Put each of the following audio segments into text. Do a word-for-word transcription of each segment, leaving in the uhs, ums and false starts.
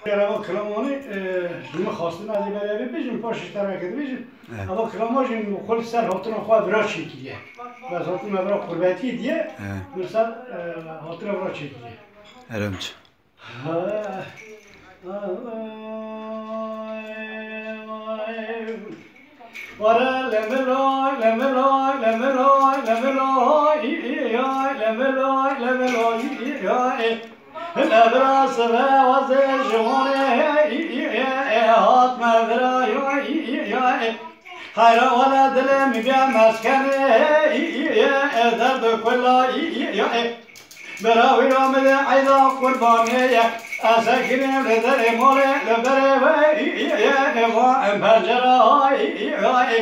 Ev kilamanê, e, ji min xwestin ez ê berevê bêjim, paşê ji te re dibêjim. Evet. Ev kilama jî min xwe li ser hatina xwe vira çêkiriye. Ez hatim vira qurbetiyê diye, Evet. min ser, e, hatine vira çêkiriye. Eremç. Were lemilay, lemilay, lemilay, lemilay, î, î, yay, lemilay, lemilay, î, î, yay. Lebra sibe wazê ji wanê, î, î, î, ê, hat me vira, yay, î, î, yay. Heyra were dilê min bê meskenê, î, î, î, ê, derd û kula, î, î, yay. Bira wîra min ê eyda qurbanê ye. Ez sekinêm li derê malê, li berê we, î, î, yê, ê, va, em pencera, î, î, yê.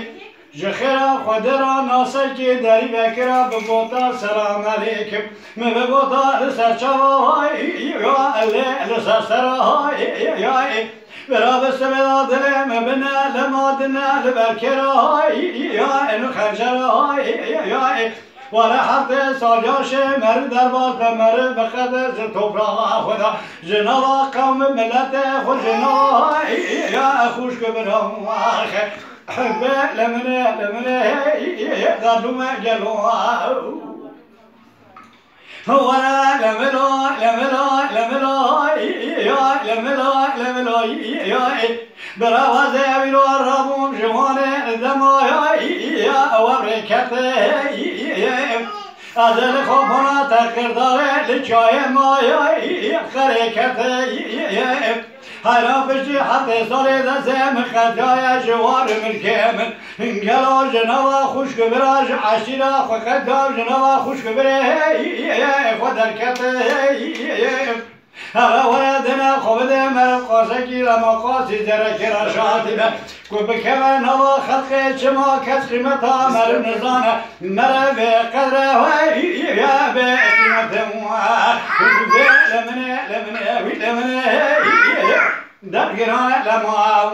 Ji xêra Xwedê ra nasekî derî vekira bi gota selam eleykim. Min bi gota li ser çava, î, î, ya, lê li ser sera, î, î, yê. Bira bi sibê da dilê min bine, lema dine li ber kêra, î, î, ya, ê, nu xencera, î, î, yê. Were heftê sal yaşê meriv derbas be, meriv bi qedir ji topraxa xwe de, ji nava qewm û miletê xwe, ji nava ya xwişk û bira xwe. Hebe lemine, lemine, derdûme gelo. Were lemilo, lemilo, lemilo, ya, lemilo, lemilo, ya. Bira wazê ewî lo rabûm ji wanê dema ya, ya, ew rêkete, ya. Ez li xwe bona te qirdaxê li çayê ma ya, ya, xerêkete, ya. Hera piştî heftê salê destê min xetiyaye ji war milkê min. Gelo ji nava xwişk û bira ji eşîra xwe qeda ji nava xwişk û birê xwe derkete. Here were dine xwe bide meriv qasekî lema qasî zerrekê re şatî be. Ku bikeve nava xelqê çima kes qîmeta meriv nizane. Merevê qedre we bê qîmetê we. Bê lemine, lemine, wî lemine. Dergirane lema.